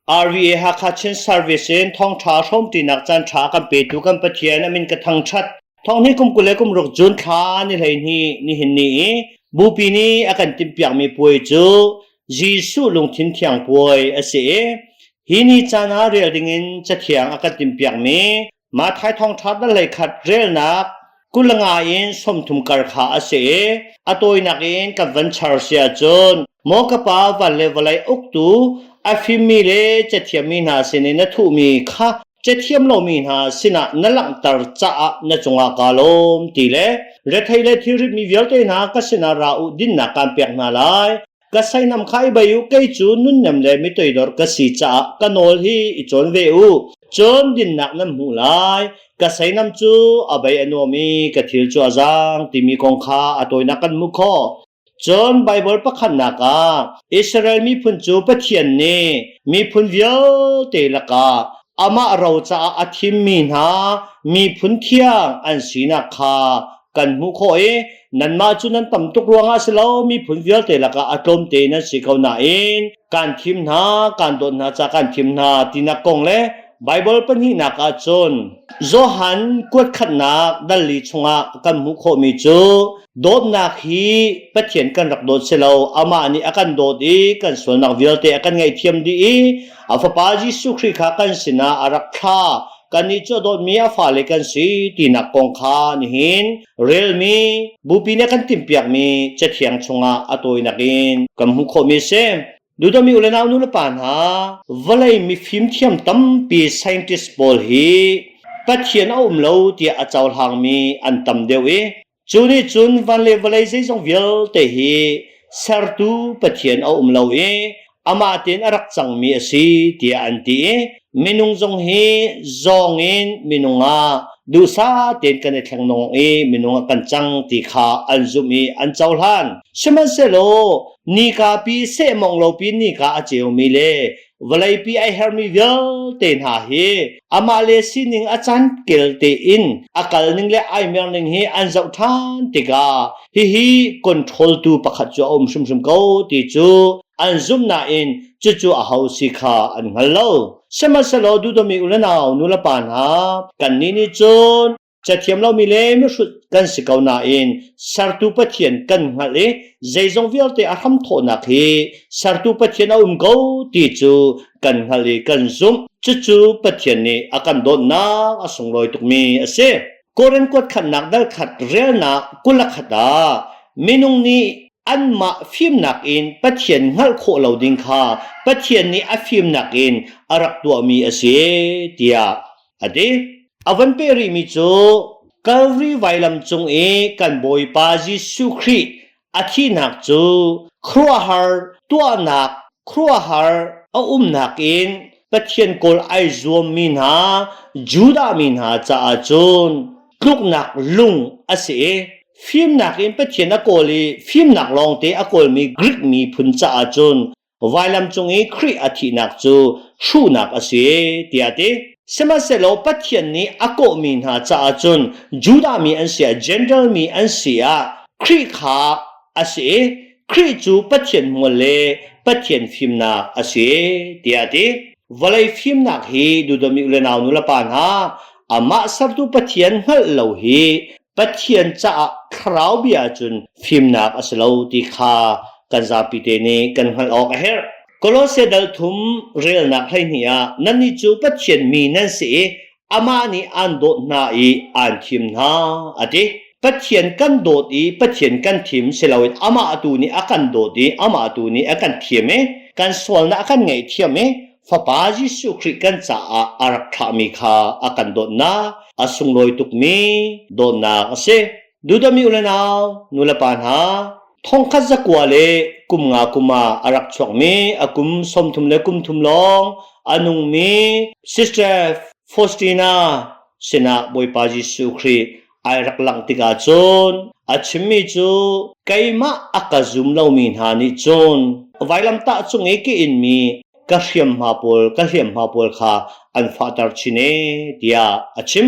RVA Hakha Chin Service in thawngṭha hrawmṭinak caanṭha kan petu kan Pathian a min ka thangṭhat. Thawng hi kum 20 le kum ruk June thla ni 12 nihin ni i Bupi nih a kan timhpiakmi puai cu Jesuh lungthin thiang puai a si i hi ni caan ah rel dingin Cathiang a kan timhpiakmi Matthai thawngṭha dal hleikhat relnak 25 in 30 kar kha a si i a tawinak in kan van char si ahcun maw ka pa van le vawlei uktu a fimmi le cathiammi hna sinin na thuhmi kha cathiam lomi hna sinah na langhter caah na cungah kaa lawm ti le rethei le thilritmi vialte hna ka sinah ra u dinnak kaan pek hna lai Ka seinam kha i bei u, kei cu nunnem le mitoidor ka si caah ka nawl hi i cawn ve u. Cun dinnak nan hmuh lai. Ka seinam cu a bei a nuam i ka thil cu a zaang timi kong kha a tawinak kan hmuh khawh. Cun Baibal pakhatnak ah Israel miphun cu Pathian nih miphun vialte lakah amah ro caah a thimmi hna miphun thiang an sinak kha kan hmuh khawh i nanmah cu nan tam tuk ruangah si lo miphun vialte lakah a tlawmte nan si ko nain kan thim hna kan dawt hna ca kan thim hna tinak kong le Baibal pahnihnak ah cun Johan kuatkhatnak dal li chungah kan hmuh khawhmi cu dawtnak hi Pathian kan rak dawt si lo amah nih a kan dawt i kan sualnak vialte a kan ngaihthiam dih i a fapa Jesuh Khrih kha kan sinah a rak thlah Kannih cu a dawtmi a fale kan si tinak kong kha nihin relmi bupi nih a kan timhpiakmi Cathiang chungah a tawinak in kan hmuh khawhmi a si. Duhdawmi u le nau nu le pa hna, vawlei mifim thiam tampi scientist pawl hi Pathian a um lo tiah a cohlangmi an tam deuh i Cu nih cun van le vawlei zeizong vialte hi sertu Pathian a um lo i amah tein a rak cangmi a si tiah an ti i minung zong hi zawng in minung ah duhsah tein kan i thleng i minung ah kan cang ti kha an zumh i an cohlan. Sihmanhsehlaw nika pi sehmawng lo pi nika a ceumi le vawleipi ai hermi vialte hna hi amah le sining a caan kel tein a kal ning le ai mer ning hi an zoh ṭhan tikah hihi control tu pakhat cu a um hrimhrim ko ti cu an zumh nain cucu a ho si kha an hngal lo. Sihmanhsehlaw duhdomi u le nau nu le pa hna kannih nih cun Cathiam lomi le mihrut kan si ko nain sertu Pathian kan hngalh i zeizong vialte a hramthawhnak hi sertu Pathian a um ko ti cu kan hngalh i kan zumh. Cucu Pathian nih a kan dawtnak a sunglawi tukmi a si. Korin kuat khatnak dal khat relnak 21 ah minung nih anmah fimnak in Pathian hngalh khawh lo ding kha Pathian nih a fimnak in a rak tuahmi a si tiah a ti. A van peh rihmi cu Calvary vailam cung i kan Bawipa Jesuh Khrih a thihnak cu khuaruahhar tuahnak khuaruahhar a umnak in Pathian kawl ai zuammi hna Judah mi hna caah cun tluknak lung a si i fimnak in Pathian a kawl i fimnak lawngte a kawlmi Greek miphun caah cun Vailam cung i Khrih a thihnak cu hruhnak a si tiah a ti. Sihmanhsehlaw Pathian nih a kawhmi hna caah cun Judah mi an si ah Gentile mi an si ah Khrih kha a si i Khrih cu Pathian hmual le Pathian fimnak a si tiah a ti. Vawlei fimnak hi duhdawmi u le nau nu le pa hna amah sertu Pathian hngalh lo hi Pathian caah thlarau bia ahcun fimnak a si lo ti kha kan zapi te nih kan hngalh awk a herh. Kolose dal thum relnak 12 ah nannih cu Pathian mi nan si i amah nih aan dawt hna i aan thim hna a ti. Pathian kan dawt i Pathian kan thim si loin amah tu nih a kan dawt i amah tu nih a kan thiam i kan sualnak a kan ngaihthiam i Fapa Jesuh Khrih kan caah a rak thlahmi kha a kan dawtnak, a sunglawi tukmi dawtnak a si. Duhdawmi u le nau, nu le pa hna, 1935 kum ah a rak chuakmi a kum 33 lawng a nungmi Sister Faustina sinah Bawipa Jesuh Khrih ai rak langh tikah cun a chimmi cu keimah a ka zum lomi hna nih cun vailamtah cung i ka inmi ka hriamhma pawl ka hliamhma pawl kha an fahter chin e tiah a chim.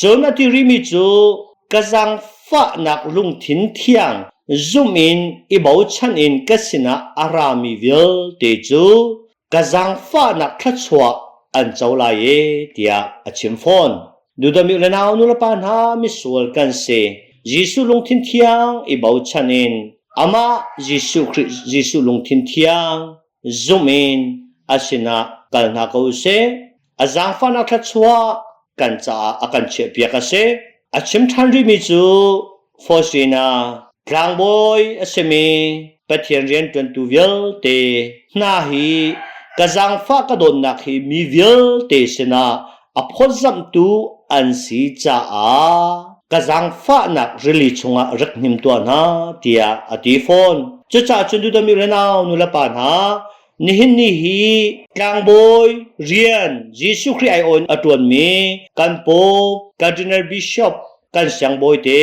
Cun a ti rihmi cu ka zaangfahnak lungthin thiang zumh in i bochan in ka sinah a rami vialte cu. ka zaangfahnak thluachuah an co lai e tiah a chim fawn. Dudami le nau nulepa hna misual kan si. Jesuh lungthin thiang i bochan in amah Jesuh Khrih Jesuh lungthin thiang zum in a sinah kal hna ko usih. A zaangfahnak thluachuah kan caah a kan chiahpiak a si. A chim ṭhan rihmi cu Faustina tlangbawi a simi Pathian rianṭuantu vialte hna hi ka zaangfah ka dawtnak hi mi vialte sinah a phawtzamhtu an si caah ka zaangfahnak rili chungah rak hnim tuah hna tiah a ti fawn. Cucaah cun dudami le nau nulepa hna Nihin ni hi tlangbawi rian Jesuh Khrih aiawh in a ṭuanmi kan Pope, Cardinal Bishop, kan siangbawi te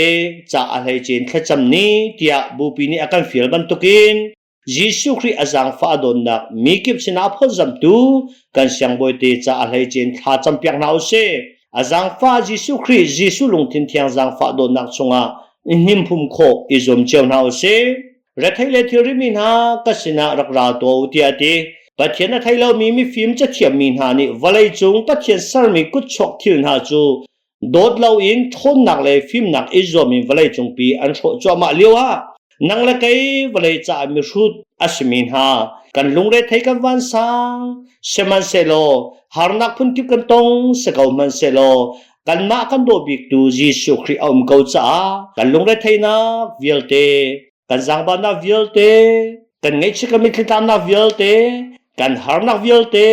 ca a hleice in thlacam ni tiah Bupi nih a kan fial bantukin Jesuh Khrih a zaangfah a dawnnak mi kip sinah a phawtzamtu kan siangbawi te ca a hleice in thla campiak hna usih. A zaangfah Jesuh Khrih Jesuh lungthin thiang zaangfah dawtnak chungah i hnimphum khawh i zuam cio hna usih. Rethei le thilrimi hna ka sinah rak ra tuah u tiah a ti. Pathian a thei lomi mifim cathiammi hna nih vawleicung Pathian sermi kutchuak thil hna cu dawt loin ṭhawnnak le fimnak i zuam in vawleicung pi an hrawh cuahmah lioah nang le kei vawlei caah mihrut a simi hna kan lungrethei kan vansang sihmanhsehlaw harnak phunkip kan tong si ko hmanhsehlaw kanmah kan daw biktu Jesuh Khrih a um ko caah kan lungretheihnak vialte kan zaangbanak vialte kan ngaihchia kan mitthli vialte kan harnak vialte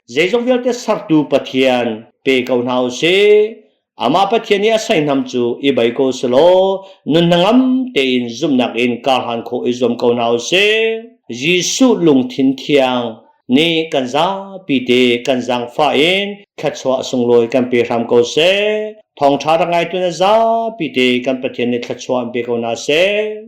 zeizong vialte sertu Pathian pe ko hna u sih amah Pathian nih a seihnam cu i bei ko selaw nun hnangam tein zumhnak in karhan khawh i zuam ko hna u sih Jesuh lungthin thiang nih kan zapi te kan zaangfah in thluachuah sunglawi kan pe hram ko seh. Thawngṭha rak ngaitu na zapi te kan Pathian nih thluachuah an pe ko hna seh.